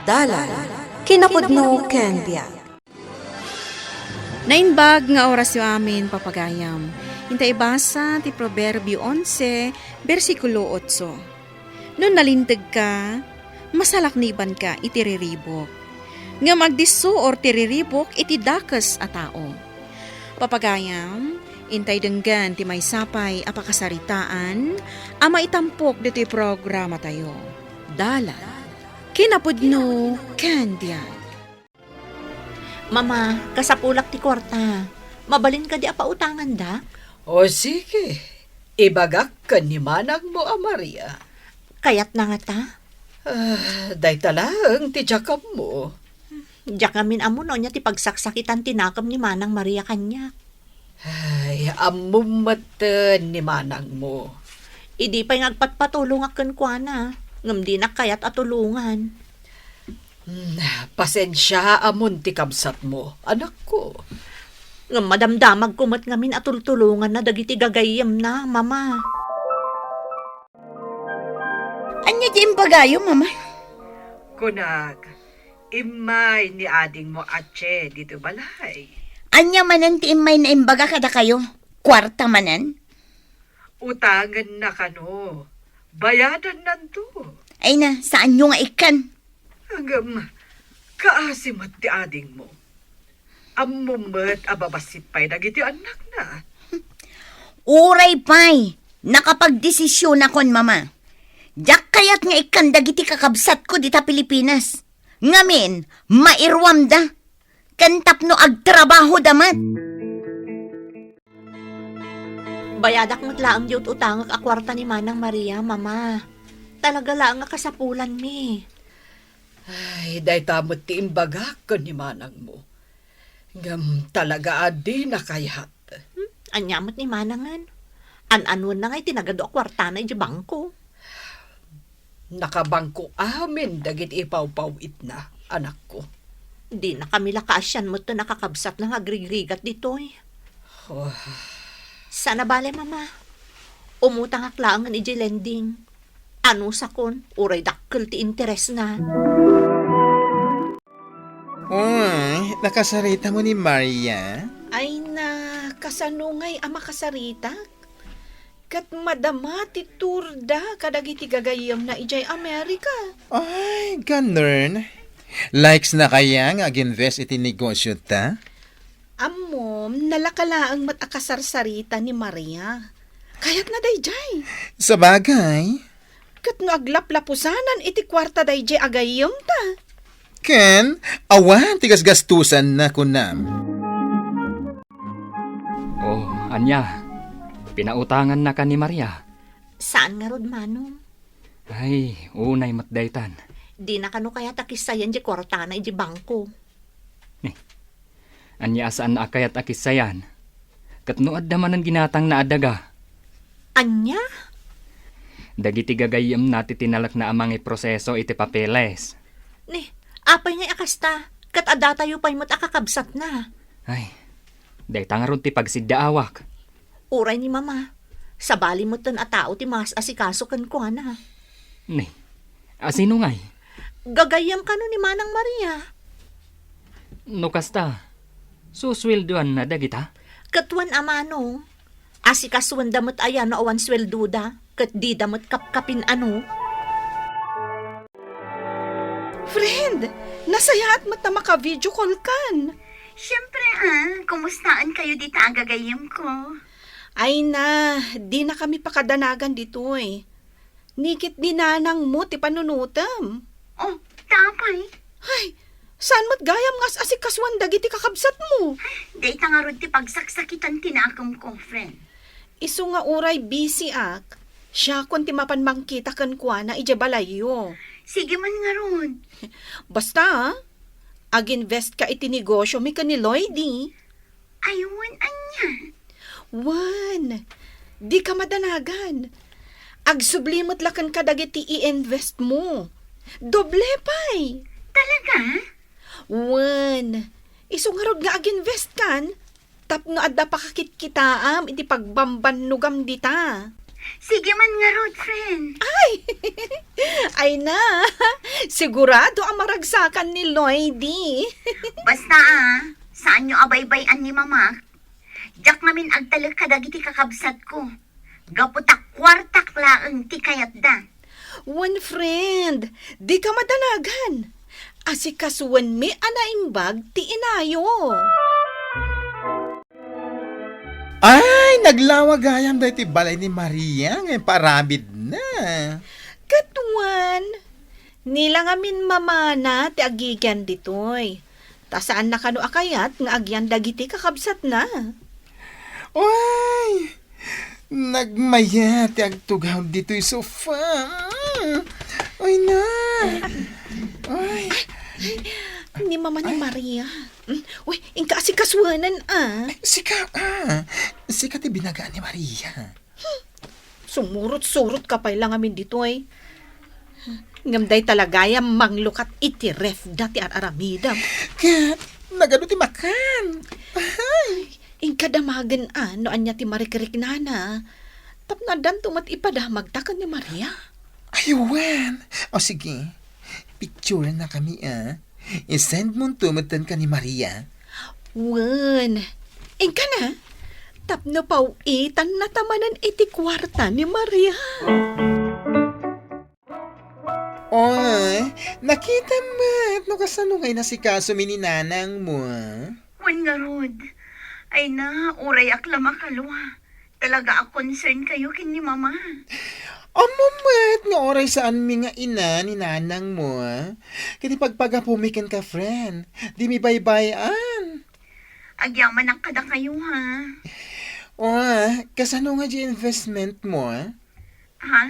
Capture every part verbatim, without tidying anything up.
Dalan, kinapudno ken biag. Naimbag nga orasyo amin, papagayam. Inta ibasa ti Proverbio onse, bersikulo otso. No nalinteg ka, masalakniban ka iti riribuk. Ngem agdisso or ti riribuk iti dakes a tao. Papagayam, intay denggen ti maysa pay a pakasaritaan a maitampok ditoy programatayo. Dalan, kinapudno ken biag. Mama, kasapulak ti kuarta. Mabalin kadi a pautangandak? O sige, ibagak ken ni manangmo a Maria. Kayatna ngata? Ah, dayta laeng ti diak ammo. Diak ngamin ammo no ania ti pagsaksakitan ti nakem ni Manang Maria kaniak. Ay, ammom metten ni manangmo. Idi pay nga agpatpatulongak kenkuana, ngem dinak kayat a tulongan. Hmm, pasensiaamon ti kabsatmo, anakko. Ngem madamdamagko met ngamin a tultulonganna dagiti gagayyemna, Mama. Ania ti imbagayo, Mama? Kunak, immay ni adingmo a Che ditoy balay. Ania manen ti immay na imbaga kadakayo? Kuarta manen? Utangenna kano. Bayadannanto. Ay na, saanyo nga ikkan? Ngem, kaasi met ti adingmo. Ammom met a babassit pay dagiti annakna. Uray pay, nakapagdesisionakon, Mama. Diak kayat nga ikkan dagiti kakabsatko dita Pilipinas. Ngamin, mairuamda. Ken tapno agtrabahoda met. Bayadak met laeng di ut-utangek a kuarta ni Manang Maria, Mama. Talaga laeng a kasapulanmi. Ay, dayta met ti imbagak ken ni manangmo. Ngem talaga a dina kayat. Hmm? Ania met ni manangen? An-anuenna ngay ti nagadu a kuartana idiay bangko? Nakabangko amin dagiti ipawpaw-itna, anakko. Dina kami la kaasian metten a kakabsatna nga agrigrigat ditoy. Oh. Saan a bale, Mama. Umutangak laengen idiay lending. Anusakon, uray dakkel ti interesna. Uy, nakasarita mo ni Maria? Ay na, kasano ngay a makasaritak? Ket madama ti tourda kadagiti gagayyemna idiay Amerika. Ay, ganun. Likes na kaya nga ag-invest iti negosyo ta? Ammom, nalaka laeng met a kasarsarita ni Maria. Kayatna daydiay. Sabagay. Ket no aglaplapusanan iti kuarta daydiay a gayyemta. Ken, awan ti gasgastusanna, kunam. Oh, ania? Pinautangannaka ni Maria? Saan ngarud, Manong. Ay, unay met daytan. Dina kano kayat a kissayan diay kuartana idiay bangko. Ni, ania a saan a kayat a kissayan? Ket no adda manen ginatangna a daga? Ania? Dagiti gagayyemna ti tinalekna a mangiproseso iti papeles. Ni, apay ngay a kasta? Ket addatayo pay met a kakabsatna. Ay, dayta ngarud ti pagsiddaawak. Uray ni Mama, sabali metten a tao ti maas-asikaso kenkuana. Ni, asino ngay? Gagayyem kano ni Manang Maria. No kasta, susueldoanna dagita? Ket wen a, Manong, asikasuenda met aya no awan sueldoda, ket dida met kapkapin a no? Friend, nasayaat met ta maka-video call kan. Siempre, ah, kumustaen kayo dita a gagayyem ko? Ay na, dina kami pakadanagan ditoy. Ni ket ni nanang mo ti panunutem. Oh, ta apay? Ay, saan met gayam nga as-asikasuan dagiti kakabsat mo? Dayta ngarud ti pagsaksakitan ti nakem ko, friend. Isu nga uray busy ak, siakon ti mapan mangkita kenkuana idiay balayyo. Sige man ngarud. Basta, ah, ag-invest ka iti negosyo mi ken ni Lloydie. Ay, wen ania? Wen, dika madanagan. Agsubli met la kenka dagiti i-invest mo. Doble pay. Talaga? Wen, isu ngarud nga ag-invest kan, tapno adda pakakitkitaam iti pagbambannogam dita. Sige man ngarud, friend. Ay! Ay na! Sigurado a maragsakan ni Lloydie. Basta, ah, saanyo a baybay-an ni Mama. Diak ngamin agtalek kadagiti kakabsatko. Gapu ta kuartak laeng ti kayatda. Wen, friend, dika madanagan. Asikasuenmi a naimbag ti inayo. Ay, naglawa gayam daytoy balay ni Maria nga imparamidna. Ket wen, ni la ngamin mamana ti agigian ditoy. Ta saanna kano a kayat nga agian dagiti kakabsatna. Ay, nagmayat ti agtugaw ditoy sofa. Ay na. Ay. Ni Mama ni Ay. Maria. Mm, uy, inka asikasuanan, ah. Ay, sika, ah. Sika ti binagaan ni Maria. Sumurot-surot ka pay la ngamin ditoy. Ngem dayta la gayam manglukat iti refda ti ar-aramidem. Ket, nagadu ti makan? Ay. Inka damagen a no ania ti marikriknana. Tapno addanto met ipadamagta ken ni Maria. Ay, wen. O, sige. Picture na kami, ah. I-send monto metten ken ni Maria. Wen. Inka na. Tapno paw-itanna ta manen iti kuarta ni Maria. Oy, nakitam met no kasano nga inasikasomi ni nanangmo, ah? Wen ngarud. Ay na, urayak la makalua. Talaga a concern kayo ken ni Mama. Ammom met nga uray saanmi nga ina ni nanangmo, ah. Ket ipagpagapumi kenka, friend. Dimi baybay-an. Agyamanak kadakayo, ha? O, ah, kasano nga di investment mo, ah? Ha?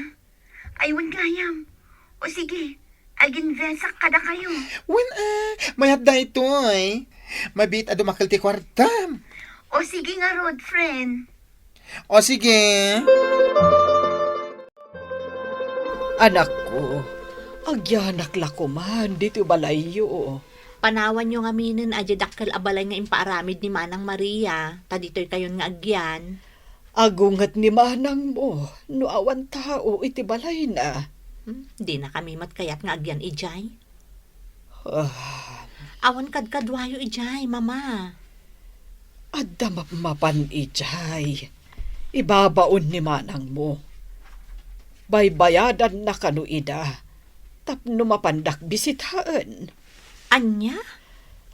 Ay, wen gayam. O sige, aginvesak kadakayo. Wen, ah, mayat daytoy. Mabiit a dumakkel ti kuartam. O sige ngarud, friend. O sige. Anakko, agyanak la koman ditoy balayyo. Panawanyo ngaminen a diay dakkel a balay nga impaaramid ni Manang Maria, ta ditoykayon nga agyan. Agunget ni manangmo no awan tao iti balayna. Hmm, dinakami met kayat nga agyan idiay. Ah. Awan kadkaduayo idiay, Mama. Adda mapmapan idiay. Ibabaon ni manangmo. Baybayadanna kano ida tapno mapandak bisitaen. Ania?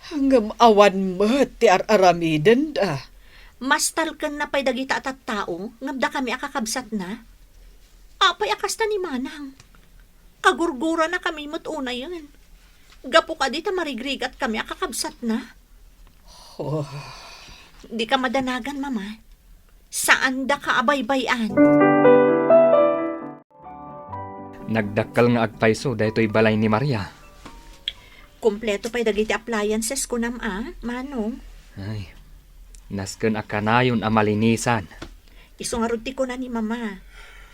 Ngem awan met ti ar-aramidenda. Mastalkenna pay dagita a tattao, ngem dakami a kakabsatna? Apay a kasta ni Manang? Kagurguranakami met unayen. Gapu kadi ta marigrigatkami a kakabsatna? Oh. Dika madanagan, Mama. Saandaka a baybay-an. Nagdakkel nga agpayso daytoy balay ni Maria. Kompleto pay dagiti appliances kunam a, Manong. Ay, nasken a kanayon a malinisan. Isu ngarud ti kuna ni Mama.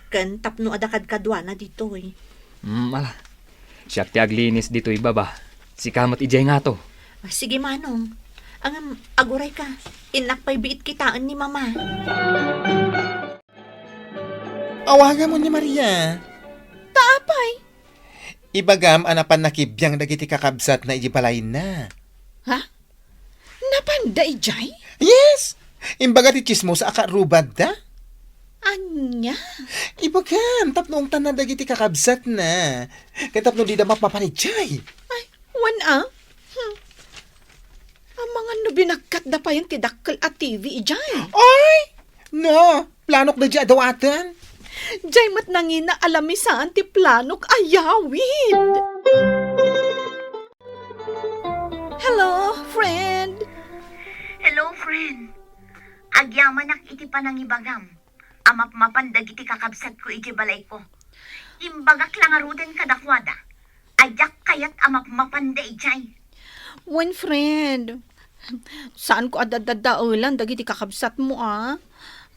Ken tapno adda kadkaduana ditoy. Mm, ala. Siak ti aglinis ditoy baba. Sika met idiay ngato. Ah, sige, Manong. Ngem, agurayka. Innak pay biit kitaen ni Mama. Awagamon ni Maria. Ta apay? Ibagam a napan nakibiang dagiti kakabsatna iti balayna. Ha? Napanda idiay? Yes! Imbaga ti tsismosa a karubadda. Ania? Ibagam, tapno ungtanna dagiti kakabsatna. Ket tapno dida mapmapan idiay. Ay, wen a? Hmm. Amangan no binagkatda payen ti dakkel a T V idiay. Ay! No, planok da di adawaten. Diay met nangina a lamisaan ti planok a yawid. Hello, friend. Hello, friend. Agyamanak iti panangibagam a mapmapan dagiti kakabsatko iti balayko. Imbagak la ngaruden kadakuada a diak kayat a mapmapanda idiay. Wen, friend, saanko a dadadaelan dagiti kakabsatmo, a.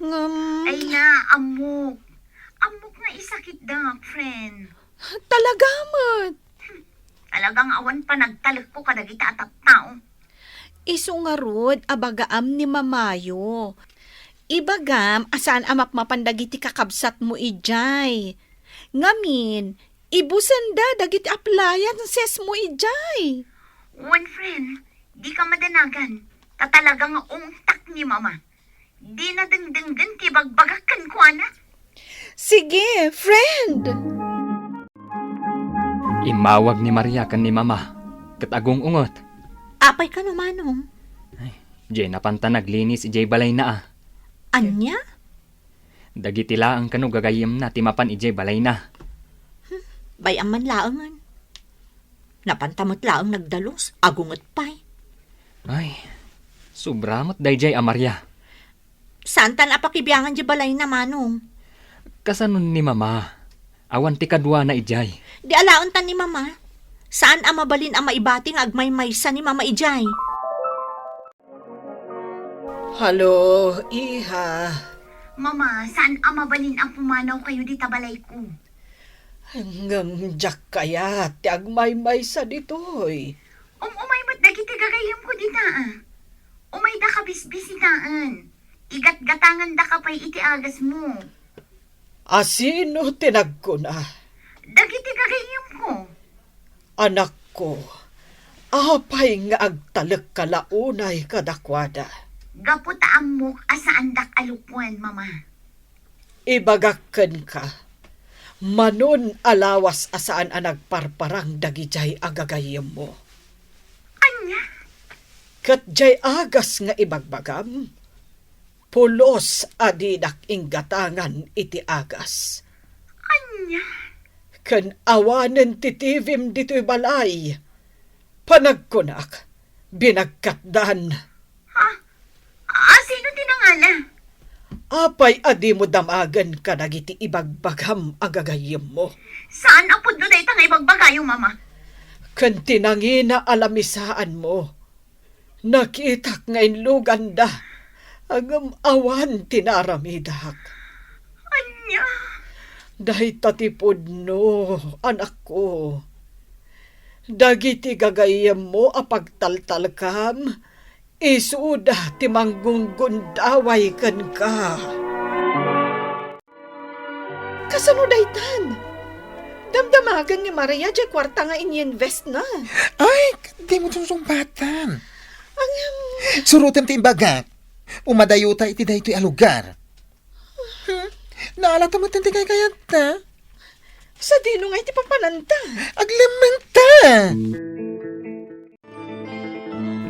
Ngem Ay na, ammok. Ammok nga isakitdak, friend. Talaga met. Talagang awan panagtalekko kadagita a tattao. Isu ngarud a bagaam ni Mamayo. Ibagam a saan a mapmapan dagiti kakabsatmo idiay. Ngamin, ibusenda dagiti appliancesmo idiay. Wen, friend, dika madanagan. Ta talaga nga ungtak ni Mama. Dina dengdenggen ti ibagbagak kenkuana. Sige, friend! Immawag ni Maria ken ni Mama, ket agung-unget. Apay kano, Manong? Ay, diay napanta naglinis idiay balayna a. Ania? Dagiti laeng kano gagayyemna ti mapan idiay balayna. Hmm, bay-am man laengen. Napanta met laeng nagdalus, agunget pay. Ay, sobra met daydiay a Maria. Saantan a pakibiangan diay balayna, Manong? Kasano ni Mama? Awan ti kaduana idiay. Di alaentan ni Mama. Saan a mabalin a maibati nga agmaymaysa ni Mama idiay. Hello, iha. Mama, saan a mabalin a pumanaw kayo dita balayko? Ngem diak kayat ti agmaymaysa ditoy. Um, umay met dagiti gagayyemko dita, a. Umayda ka bisbisitaen. Igatgatangandaka pay iti agasmo. A sino ti nagkuna? Dagiti gagayyemko. Anakko, apay nga agtalekka la unay kadakuada? Gapu ta ammok a saandak a lukuan, Mama. Ibagak kenka, manon a lawas a saan a nagparparang dagidiay a gagayyemmo. Ania? Ket diay agas nga ibagbagam, pulos a dinak inggatangan iti agas. Ania? Ken awanen ti T V-m ditoy balay. Panagkunak, binagkatdan. Ha? A, sino ti nangala? Apay a dimo damagen kadagiti ibagbagam a gagayyemmo? Saan a pudno dayta nga ibagbagayo, Mama. Ken ti nangina a lamisaanmo, nakitak nga inluganda, ngem awan ti naaramidak. Ania? Dayta ti pudno, anakko. Dagiti gagayyemmo a pagtaltalkam, isuda ti manggunggundaway kenka. Kasano daytan? Damdamagen ni Maria diay kuarta nga inyinvestna. Ay, dimo sungsungbatan. Ngem, surotem ti imbagak. Umadayota iti daytoy a lugar. Hmm? Naalata met ti kaykayatta. Sadino nga iti papananta? Aglemmengta!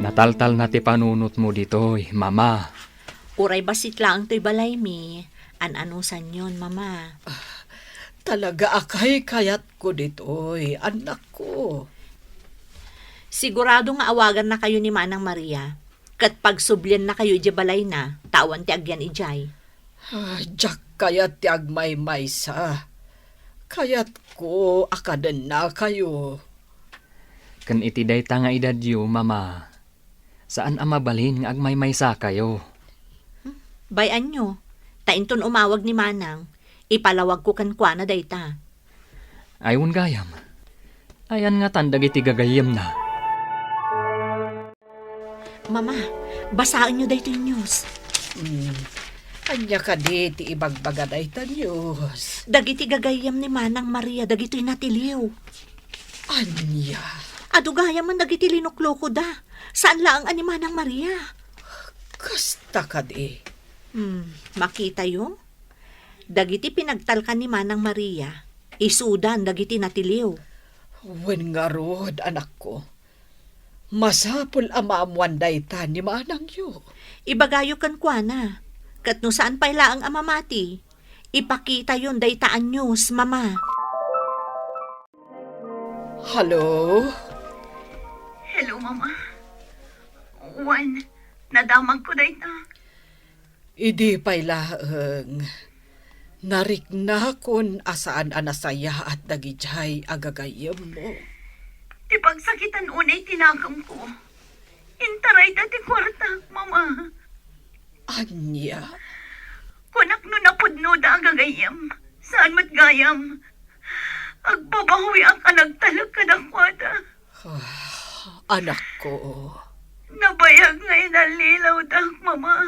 Nataltalna ti panunotmo ditoy, Mama. Uray bassit laeng toy balaymi, an-anusanyon, Mama. Ah, talaga a kaykayatko ditoy, annakko. Sigurado nga awagannakayo ni Manang Maria, ket pagsubliannakayo idiay balayna, ta awan ti agyan idiay. Ah, diak kayat ti agmaymaysa. Kayatko a kadennakayo. Ken iti dayta nga edadyo, Mama, saan a mabalin nga agmaymaysakayo. Bay-anyo, ta inton umawag ni Manang, ipalawagko kenkuana dayta. Ay, wen gayam. Ayan ngatan dagiti gagayyemna. Mama, basaenyo daytoy news. Hmm. Ania kadi ti ibagbaga dayta news? Dagiti gagayyem ni Manang Maria dagitoy natiliw. Ania? Adu gayam man dagiti linuklokoda. Saan laeng a ni Manang Maria. Kasta kadi? Hmm, makitayo? Dagiti pinagtalkan ni Manang Maria, isudan dagiti natiliw. Wen ngarud, anakko. Masapul a maammuan dayta ni manangyo. Ibagayo kenkuana, ket no saan pay laeng a mamati, ipakitayon dayta a news, Mama. Hello? Hello, Mama. Wen, nadamagko dayta. Idi pay laeng, nariknakon a saan a nasayaat dagidiay a gagayyemmo. Ti pagsakitan unay ti nakemko. Intarayda ti kuartak, Mama. Ania? Kunak no napudnoda a gagayyem, saan met gayam. Agbabawiak a nagtalek kadakuada. Ah, anakko. Nabayag nga inallilawdak, Mama.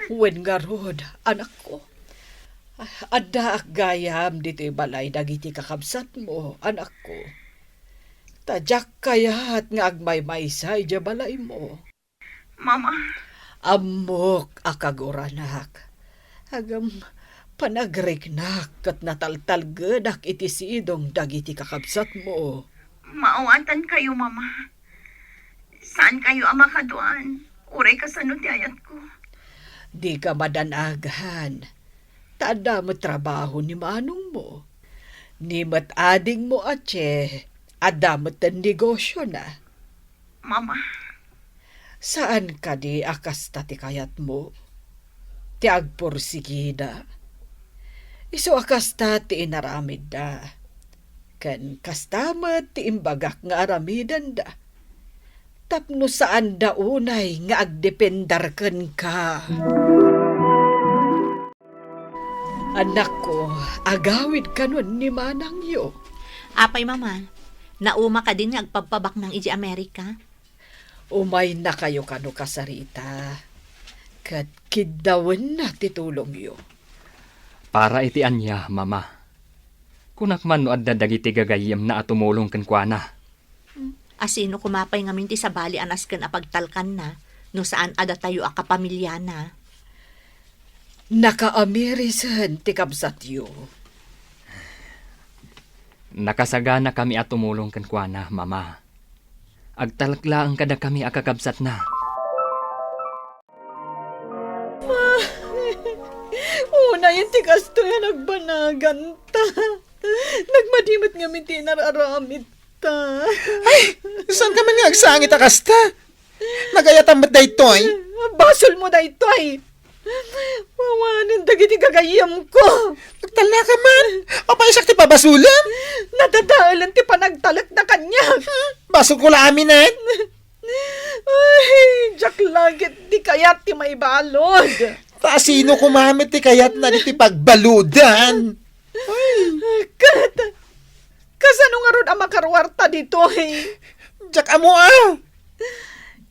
Wen ngarud, anakko, addaak gayam ditoy balay dagiti kakabsatmo, anakko. Ta diak kayat nga agmaymaysa idiay balaymo. Mama. Ammok a kaguranak. Ngem, panagriknak ket nataltalgedak iti sidong dagiti kakabsatmo. Maawatankayo, Mama. Saankayo a makaduan, uray kasano ti ayatko. Dika madanagan, ta adda met trabaho ni manongmo. Ni met adingmo a Che, adda met negosiona. Mama. Saan kadi a kasta ti kayatmo? Ti agpursigida. Isu a kasta ti inaramidda. Ken kasta met ti imbagak nga aramidenda. Tapno saanda unay nga agdepender kenka. Annakko, agawid kanon ni manangyo. Apay, Mama? Nauma kadin nga agpabpabaknang idiay Amerika? Umaynakayo kano, kasarita, ket kiddawenna ti tulongyo. Para iti ania, Mama? Kunak man no adda dagiti gagayyemna a tumulong kenkuana. Hmm. Asino koma pay ngamin ti sabali a nasken a pagtalkanna no saan a datayo a kapamiliana? Nakaamiri sen ti kabsatyo. Nakasaganakami a tumulong kenkuana, Mama. Agtalek laeng kadakami a kakabsatna. Unayen ti kastoy a nagbanaganta. Nagmadi met ngamin ti inar-aramidta. Ay, saanka man nga agsangit a kasta? Nagayatam met daytoy. Basolmo daytoy. Wawanen dagiti gagayyemko. Agtalnaka man. Apay, siak ti pabasolem? Nadadaelen ti panagtalekda kaniak. Hmm, basolko la amin, eh. Ay, diak la ket ti kayat ti maibalud. Ta asino koma met ti kayatna ditoy pagbaludan? Ay. Ket, kasano ngarud a makaruarta ditoy? Diak ammo a.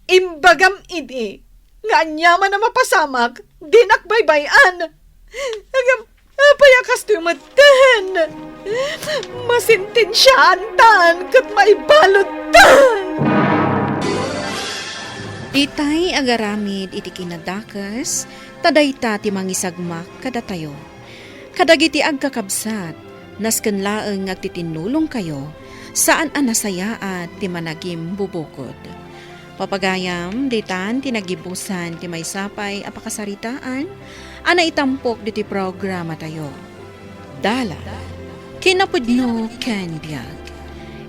Imbagam idi nga aniaman a mapasamak, dinak baybay-an. Ngem, apay a kastoy metten? Masentensiaantan ket maibaludtan. Itay agaramid iti kinadakes, ta dayta ti mangisagmak kadatayo. Kadagiti agkakabsat, nasken laeng nga agtitinnulongkayo, saan a nasayaat ti managimbubukod. Papagayam, ditan ti nagibusan ti maysa pay a pakasaritaan a naitampok ditoy programatayo. Dalan, kinapudno ken biag.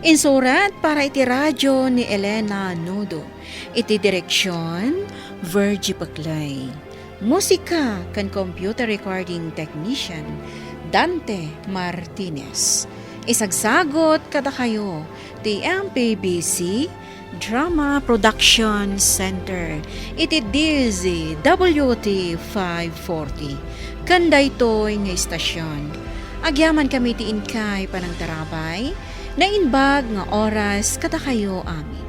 Insurat para iti radio ni Elena Nudo. Iti direksion, Virgie Peclay. Musika ken computer recording technician, Dante Martinez. Isagsagot kadakayo ti M P B C Drama Production Center iti D Z W T five forty. Ken daytoy nga istasion, agyamankami ti inkay panangtarabay, naimbag nga oras kadakayo amin.